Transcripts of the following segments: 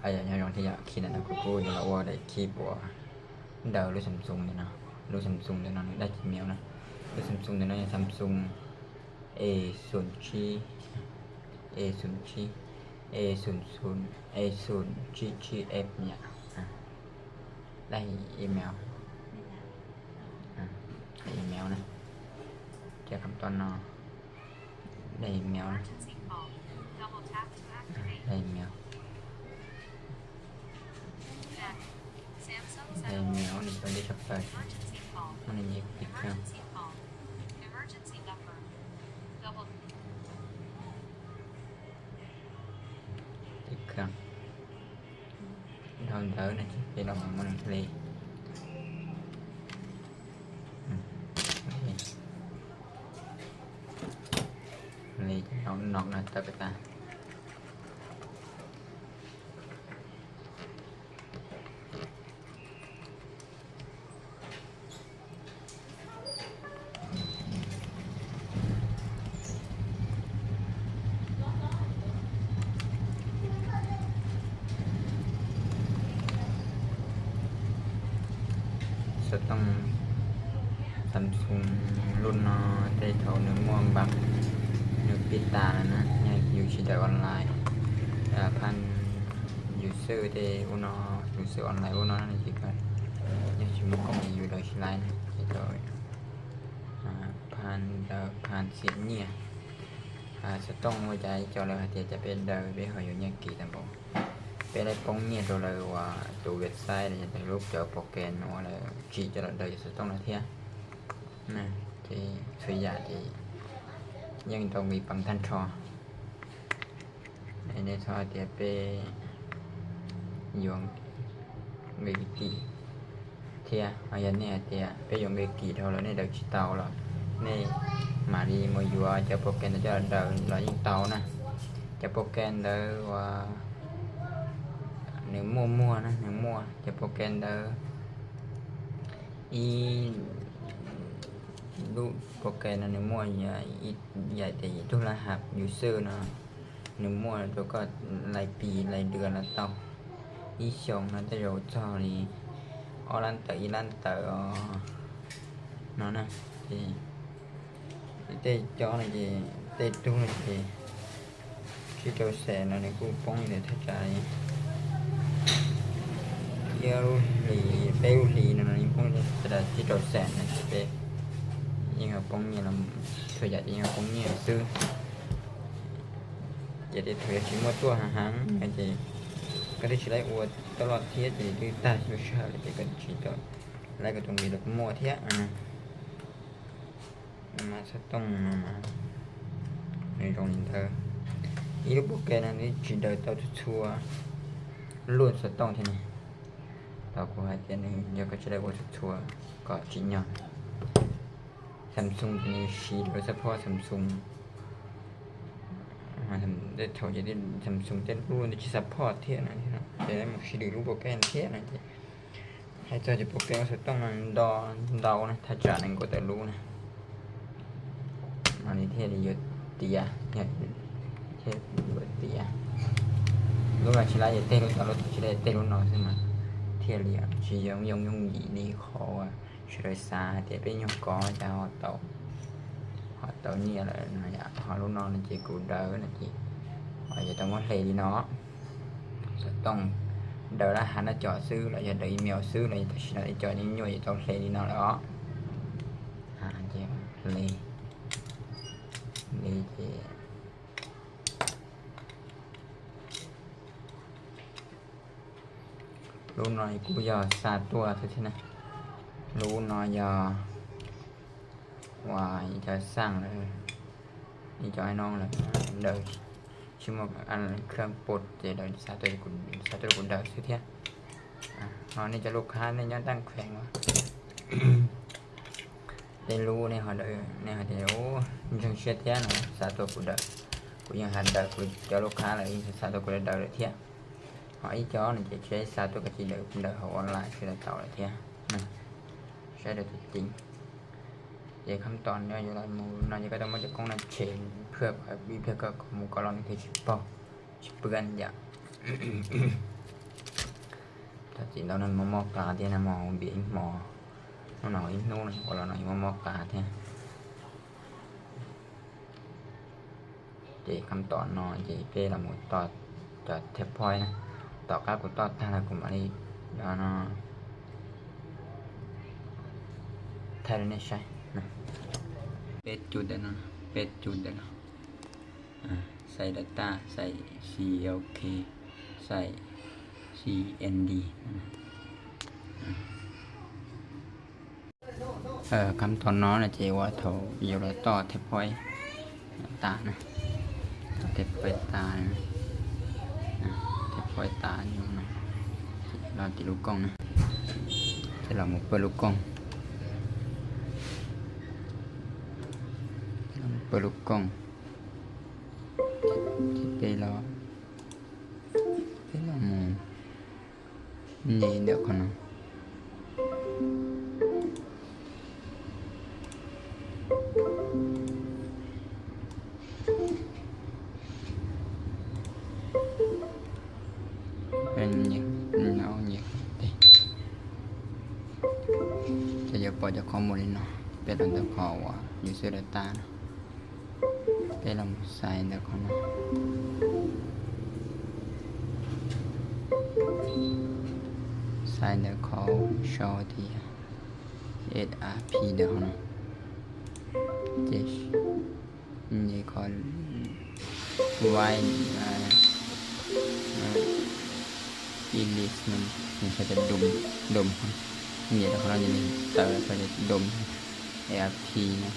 ອາ ຢ່າ ຢ່າ ຢ່າ ທີ່ຢາກຄິດນະ ກໍຄືຢາກວ່າໄດ້ຄລິບວ່າ ດາວ ຫຼື ຊຳຊຸງນີ້ນະ ຫຼື ຊຳຊຸງແນ່ນອນ ໄດ້ Gmail ນະ ຫຼື ຊຳຊຸງແນ່ນອນ ຊຳຊຸງ ເອສູນສີ່ ເອສູນສີ່ ເອສູນສູນ ເອສູນສີ່ສີ່ເອັຟ ນີ້ ອາ ໄດ້ອີເມວ ອາ ໄດ້ອີເມວນະ ຈາກຄຳຕອນເນາະ. ໄດ້ອີເມວນະ ໄດ້ອີເມວ ໄດ້ອີເມວ ນີ້ເປັນເດສທັອບໄປ ມັນນີ້ປິດເຄື່ອງ ປິດເຄື່ອງ. ເຮົາເດີນະ ໄປລອງເບິ່ງເລີຍ ອືມ ເລີຍ ເອົານອກນະ ຕະກະຕາ ສະຕ້ອງ ຊຳຊຸງລຸ້ນເນາະ ແຕ່ເຂົານຶກມ່ວງບັງ ນຶກປິດຕາແລ້ວນະ ຍັງຢູ່ຊິໄດ້ອອນລາຍ ອາ ຜ່ານ ຢູເຊີເດອູເນາະ ຢູເຊີອອນລາຍອູເນາະ ນັ້ນຊິກະ ຍັງຊິມີກອງຢູ່ດອກຊິລາຍນະ ເຈົ້າ ອາ ຜ່ານ ເອີ ຜ່ານເສຍເນຍ ອາ ສະຕ້ອງຫົວໃຈເຈົ້າແລ້ວ ຫາເດຈະເປັນເດີ ເປັນເຮົາຢູ່ຍາກີຕຳບໍ ເປັນໄດ້ປ້ອງເນຍໂຕເລີວ່າ ໂຕເວັບໄຊ ຫຼື ໂຕລູກເຈົ້າໂປຣແກຣມວ່າແລ້ວ ຈີເຈົ້າເດີ ສະຕ້ອງນະເທຍ ນະ ທີ່ສຸຍຢາທີ່ຍັງຕ້ອງມີປັງທັນທໍ ໃນ ໃນທໍ່ເຕຍເປຢວງເວກິເທຍ ອາຍາເນຍເຕຍເປຢວງເວກິເທົ່າລະເນ ດາວຈິຕາວລະເນ ມາລີໂມຍົວ ຈະໂປຣແກນເຈົ້າດາວລະຍິງເຕົານະ ຈະໂປຣແກນເດີວ່າ ໜຶ່ງມົວມົວນະ ໜຶ່ງມົວ ຈະໂປຣແກນເດີ ອີ ດູໂປຣແກຣມນັ້ນ ມົວໃຫຍ່ ໃຫຍ່ແຕ່ໂທລະຫັບ ຢູເຊີເນາະ ເນມົວໂຕກໍລາຍປີລາຍເດືອນລະເຕົ້າ ອີສອງນະ ແຕ່ໂຕຊໍນີ້ ອໍລັນເຕີ ອີລັນເຕີ ອໍ ເນາະນະ ເຕ ເຕຈອນະ ເຕ ເຕຕູນະ ເຕ ທີ່ເຈົ້າແສນອັນນີ້ກູປ້ອງຢູ່ໃນເທດຈານີ້ ເຢຍລູລີ ເປລູລີນັ້ນນີ້ປ້ອງຢູ່ໃນເທດຈາທີ່ເຈົ້າແສນນະ ເປ ຍິງເອົາປ້ອງນີ້ລະ ໂທຢາດຍິງເອົາປ້ອງນີ້ຊື່ ຈະໄດ້ໂທຢາດຊິມົວຕົວຫາຫັງ ອາຈະ ກໍໄດ້ຊິໄດ້ອວດຕະຫຼອດເທດ ຈະໄດ້ຕາຍຢູ່ຊາ ແລ້ວກໍຊິຕ້ອງ ແລ້ວກໍຕ້ອງມີດອກມົວເທດ ອາ ມາສະຕ້ອງມາ ມາໃນໂຮງຮຽນເດີ ອີລູກໂປຣແກຣມນັ້ນນີ້ຊິໄດ້ເຕົ້າທົ່ວໆ ລຸ້ນສະຕ້ອງເທື່ອນີ້ ເຕົ້າກູຫາເທື່ອນີ້ ແລ້ວກໍຊິໄດ້ໂອທົ່ວໆ ກໍຈິຍອນ ຊຳຊຸງນີ້ຊີໂດຍສະເພາະຊຳຊຸງ ອາ ໄດ້ເທົ່າໃດ ຊຳຊຸງແຕ່ລຸ້ນຊິຊັບພອດເທື່ອນັ້ນເນາະ ແຕ່ມັນຊິດື້ລູກໂປຣແກຣມເທື່ອນັ້ນ ໃຫ້ເຈົ້າຈະໂປຣແກຣມ ເຈົ້າຕ້ອງນັ່ງເດົານະ ຖ້າຈານນັ້ນກໍແຕ່ຮູ້ນະ ອັນນີ້ເທດຢູ່ເຕຍ ເທດຢູ່ເຕຍ ລົດລາຊິໄລເຕ ລົດ ລົດຊິໄລເຕ ລົດນອກ ເທດເລີຍ ຊິຍົງຍົງຍົງຢີນີ້ ຂໍວ່າຊິໄດ້ສາເຕ ເປັນຫຍັງກໍຈະຮອດເຕົາ ຮອດເຕົານີ້ລະ ຮອດລູກນ້ອງນີ້ ກູເດີນະ ອາຈະຕ້ອງມາເລດີເນາະ. ຈະຕ້ອງເດີລະຫັດໜ້າຈໍຊື່ ແລ້ວຈະເດີອີເມວຊື່ ແລ້ວຈະຊິໜ້າຈໍນີ້ຫຍວຍຕ້ອງເລດີເນາະ ແລ້ວອາຈະເລ ເລເຈ ລູກນ້ອງກູຢາສາຕົວເທື່ອນະ ລູກນ້ອງຢາ ວ່າອີເຈົ້າສ້າງເລີຍ ອີເຈົ້າໃຫ້ນ້ອງເລີຍ ເດີ ຊິໝົດອັນເຄື່ອງປົດເດ ເດີ ສາຕົວກູ ສາຕົວກູເດີຊື່ເທຍ ອາ ເຮົານີ້ຈະລູກຄ້າໃນຍ້ອນຕ່າງແຂວງວະ ໄດ້ຮູ້ໃນເຮົາເດີ ໃນເຮົາເດ ໂອ້ ຍັງເຊື່ອເທຍເນາະ ສາຕົວກູເດີ ກູຍັງຫາເດີ ກູຈະລູກຄ້າເລີຍ ສາຕົວກູເດີເດີເທຍ ເຮົາອີເຈົ້ານີ້ຈະໃຊ້ສາຕົວກະຈິເດີ ເດີເຮົາອອນລາຍຄືເຕົາເລີຍເທຍ ນະ ໃຊ້ໄດ້ຕົວຈິງ ເດ ຄຳຕອນເນາະ ຢູ່ລາຍໝູ່ເນາະ ກໍຕ້ອງມາຈາກກ້ອງນະເຊນ ເພື່ອ ເພື່ອກໍໝູ່ກໍລອງເທຊິປອ ຊິເປື້ອນຢາ ຈິງແລ້ວນັ້ນໝໍ ໝໍກາເດນະ ໝໍເບງ ໝໍ ໜໍອີໂນ ໂອລະໜໍ ໝໍກາເດ. ເຈ ຄຳຕອນເນາະ ເຈເປ້ລະໝູ່ຕໍ່ ຈອດແທັບພອຍນະ ຕໍ່ກ້າກູຕໍ່ຕາລະກູມາລີເນາະ ໄທເດນໄຊນະ ເປັດຈຸດເດເນາະ ເປັດຈຸດເດເນາະ. ອາ ໃສ່ດາຕ້າ ໃສ່ ຊີແອລເຄ ໃສ່ ຊີເອັນດີ ເອີ ຄຳຕອນເນາະ ແລະ ເຈວ່າເທົ່າຢູ່ລະຕໍ່ແທັບພອຍຕານະ ແທັບພອຍຕານະ ອາ ແທັບພອຍຕາຢູ່ນະ ລອງຕິດລູກກ້ອງນະ ຈະລອງມາເປີດລູກກ້ອງ ເປີດລູກກ້ອງ ຈະໄປລອ ໄປລອໝູ່ ນີ້ເດີຂະເນາະ ເປັນຫຍັງເອົາຫຍັງຕິ ຈະຢ່າປອຍຈາກຄອມມູນີ້ເນາະ ເປັນອັນເດີຄອລວ່າ user data ເນາະ. ໄປລອງໃສ່ເດີຂະເນາະ ໃສ່ເດີຂະ ໂຊທີ່ ເອັດອາພີ ເດີຂະເນາະ ເຈ ນີ້ຂອງ ໄວ ອາ ອາ ອີລິສ ມັນ ມັນຈະດົມ ດົມ ນີ້ເດີຂະເນາະ ນີ້ເຕີ ເພິ່ນຈະດົມ ເອັດອາພີ ເນາະ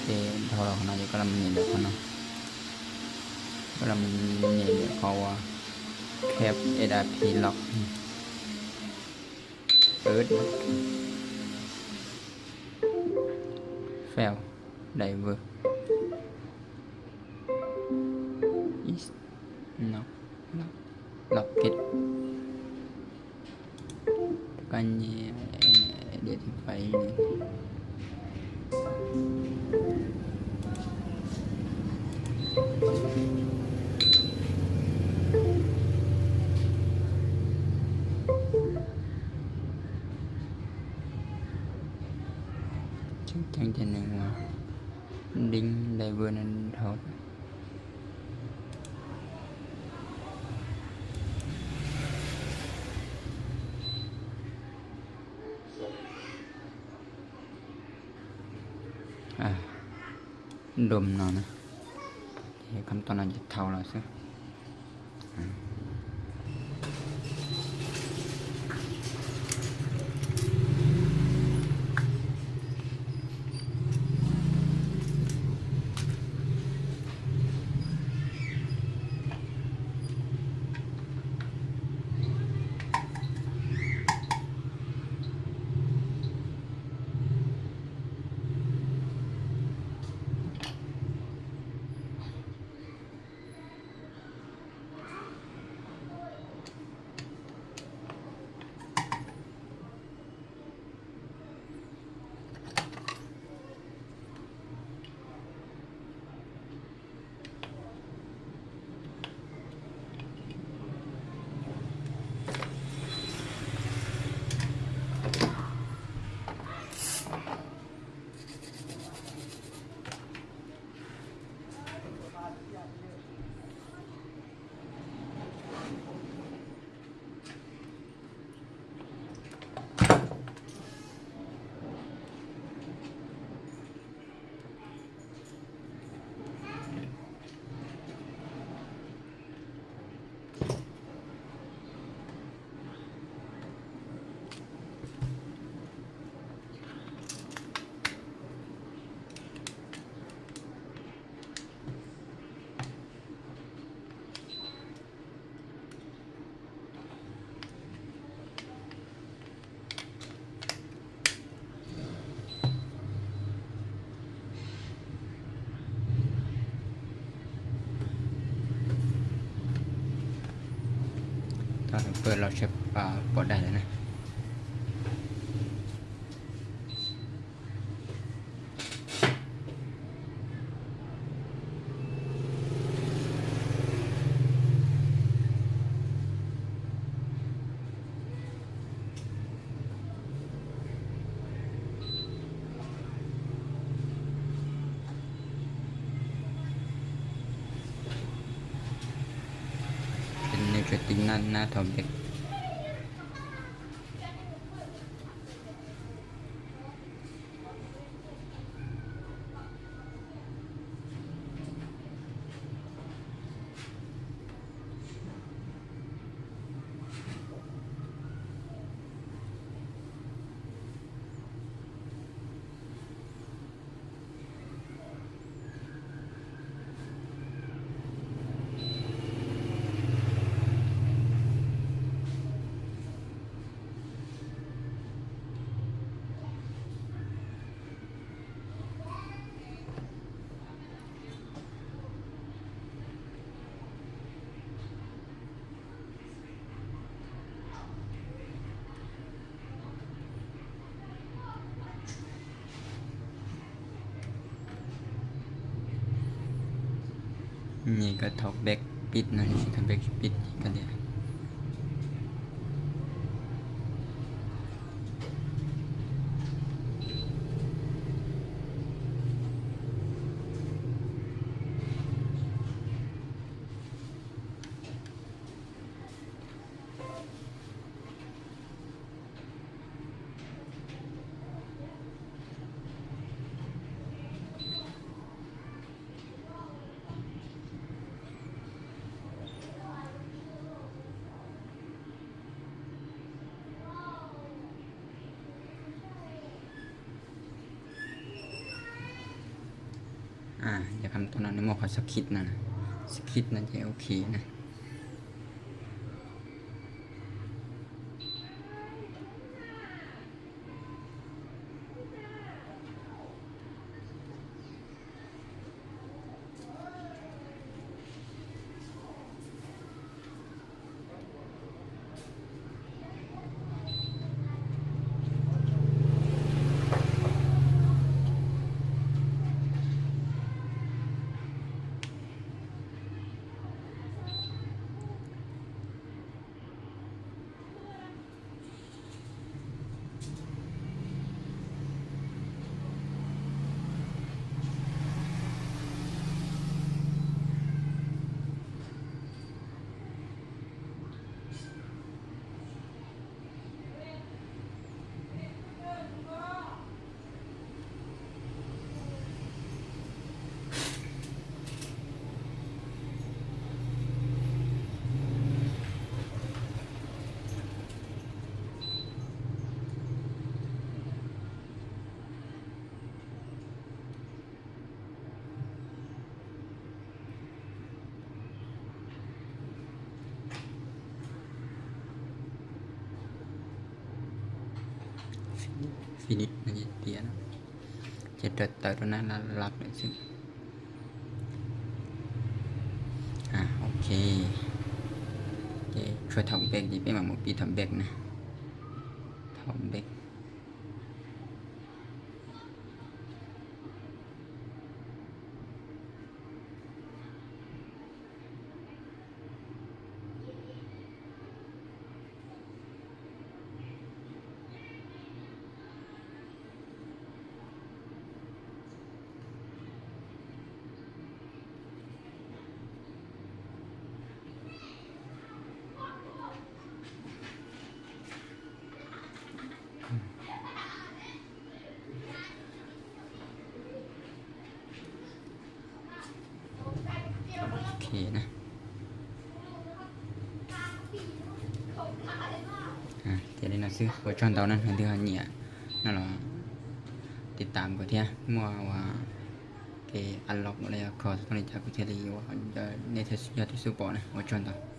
ເອ ເທົ່າເຮົາເນາະ ກຳລັງມີເດີຂະເນາະ ກຳລັງມີເດີ ເພາະວ່າແຄັບ ເອັດອາພີ ລັອກ ເປີດ ເຟວ ໄດເວີ ອີສ ນອກ ລັອກ ລັອກເກັດ ກັນເຍ ເດດໄຟ ຈັ່ງຈະນຶກວ່າ ດິງໄດເວີນັ້ນເທົ່າ ອາ ດົມເນາະນະ ເຮັດຄຳຕອນນັ້ນຈະເທົ່າລະຊະ. ຖ້າເປີດແລ້ວ ເຊຟປາບ ເປີດໄດ້ແລ້ວນະ. ເ ຕິງນັ້ນນະ ຖອມແບັກ. ນີ້ກໍຖອກແບັກປິດເນາະ ນີ້ຖອກແບັກປິດກໍໄດ້. ອ່າ ຢາກທຳຕົວນັ້ນໃນໝວກຂອງສະຄຣິບນັ້ນນະ ສະຄຣິບນັ້ນຈະໂອເຄນະ. ຟິນິດ ມັນຈະເປຍນ ຈະຕັດຕົວນັ້ນລະລັບເລີຍຊິ. ອ່າ ໂອເຄ ໂອເຄ ຊ່ວຍຖອກແບັກດີ ເປັນຫຍັງບໍ່ປິດຖອກແບັກນະ ຖອກແບັກ. ໂອເຄນະ ອ່າ ຈະໄດ້ໜັງສືໂຄຈອນເຕົານັ້ນ ໃຫ້ເດືອນເນຍ ນັ້ນລະ ຕິດຕາມກວ່າເທື່ອ ເມື່ອວ່າ ເກອັນລັອກໝົດແລ້ວ ຂໍໂທດຈາກກາເທລີວ່າ ເອີ ເນເທີສ ຍອດທີ່ສຸປອນະ ໂອຈອນເຕົາ.